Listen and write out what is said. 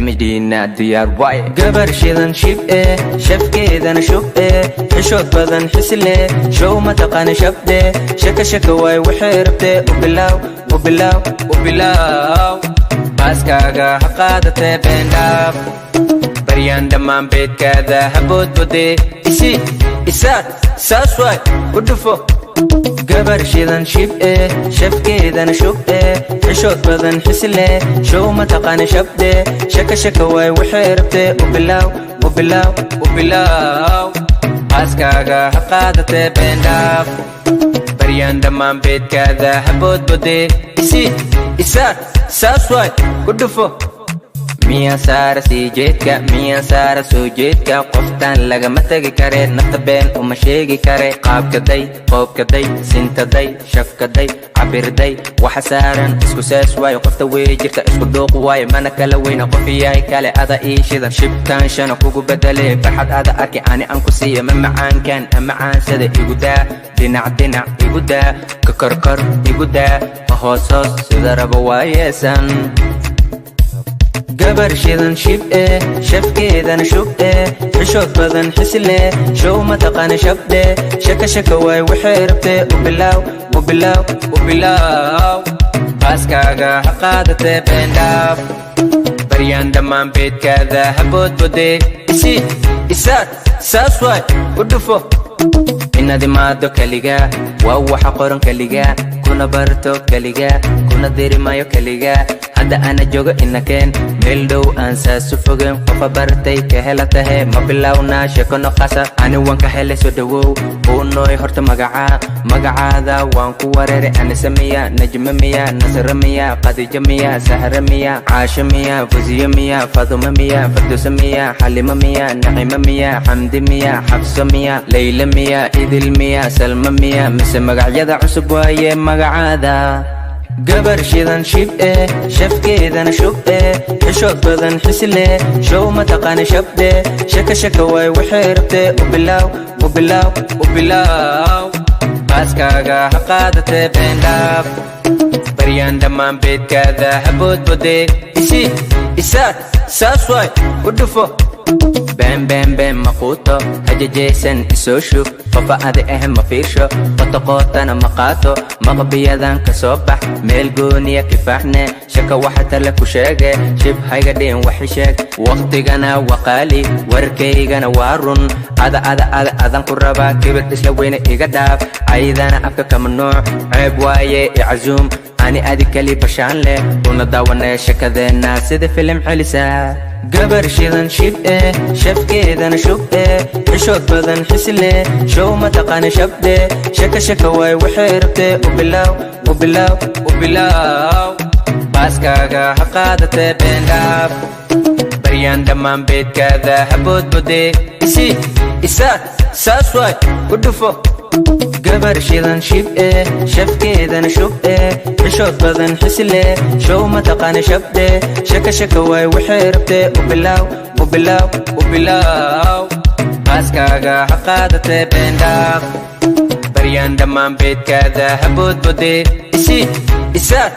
MDna diyaar waaye. Gabar shidan, shib eh, shafkeedana shub eh, xishood badan, xisile show mataqaana, shabde shaka shaka waay waxay rabtee. U bilaaw, u bilaaw, u bilaaw, baaskaaga ha qaadatee, beendhaaf. Baryaan dhammaan beedkaada ha boodbode, isi isaar saas waay, ku dhufo. Gabar shidan, shib eh, shafkeedana shub eh, xishood badan, xisile show mataqaana, shabde shaka shaka waay waxay rabtee. U bilaaw, u bilaaw, u bilaaw, baaskaaga ha qaadatee, beendhaaf. Baryaan dhammaan beedkaada ha boodbode, isi isaar saas waay, ku dhufo. Miyaa saara sii jeedka, miyaa saara soo jeedka? Qoftaan lagama tegi kare, nafta been uma sheegi kare. Qaabkaday, qoobkaday, sintaday, shafkaday, cabirday, waxa saaran isku sees waayo. Qofta wey jirta, isku dhuuq waayo, mana kala weyna. Qof yahay kale ada ii shidan, shibtaan shana kugu bedele. Farxad ada arki, ani aan ku siiya ma macaankan ama caansada. Igu daa dhinac dhinac, igu daa ka korkor, igu daa hoos hoos, sida rabo waayeesan. Gabar shidan, shib eh, shafkeedana shub eh, xishood badan, xisile show mataqaana, shabde shaka shaka waay waxay rabtee. U bilaaw, u bilaaw, u bilaaw, baaskaaga ha qaadatee, beendhaaf. Baryaan dhammaan beedkaada ha boodbode, isi isaar saas waay, ku dhufo. Inaad imaado keliga waa waxa qoran keliga, kuna barto keliga, kuna dirimayo keliga. Hadda ana joogo inakeen meel dhow, aan saasu fogeen. Qofa bartay ka hela tahe, ma bilowna sheeko noqasa? Ani waan ka helay, soo dhawow uu nooy. Horta magacaa, magacaada waan ku wareeray. Anise miya, Najme miya, Nasre miya, Khadiija miya, Sahre miya, Caasho miya, Fusiyo miya, Fadumo miya, Farduso miya, Xalimo miya, Naximo miya, Xamdi miya, Xabso miya, Leyle miya, Idil miya, Salma miya, mise magacyada cusub waaye magacaada? Gabar shidan, shib eh, shafkeedana shub eh, xishood badan, xisile show mataqaana, shabde shaka shaka waay waxay rabtee. U bilaaw, u bilaaw, u bilaaw, baaskaaga ha qaadatee, beendhaaf. Baryaan dhammaan beedkaada ha boodbode, isi isaar saas waay, ku dhufo. Been been been maquuto, hajajaysan, isoo shub. Qofa adi ah ma fiirsho, qoto qootana ma qaato. Maqbiyadan ka soo bax, meel gooniya kifaaxne. Shaka waxa tale ku sheege, shib hayga dhiin, waxi sheeg. Waqtigana waa qaali, warkaygana waa run. Ada ada ada adan ku rabaa, kibir isla weyne iga dhaaf, caydana afka kama nuuc, ceeb waaye. Icazuum ani adi kali bashaan leh, una daawanee shakadeenna sida filim celisa. Gabar shidan, shib eh, shafkeedana shub eh, xishood badan, xisile show mataqaana, shabde shaka shaka waay waxay rabtee. U bilaaw, u bilaaw, u bilaaw, baaskaaga ha qaadatee, beendhaaf. Baryaan dhammaan beedkaada ha boodbode, isi isaar saas waay, ku dhufo. Gabar shidan, shib eh, shafkeedana shub eh, xishood badan, xisile show mataqaana, shabde shaka shaka waay waxay rabtee. U bilaaw, u bilaaw, u bilaaw, baaskaaga ha qaadatee, beendhaaf. Baryaan dhammaan beedkaada ha boodbode, isi isaar.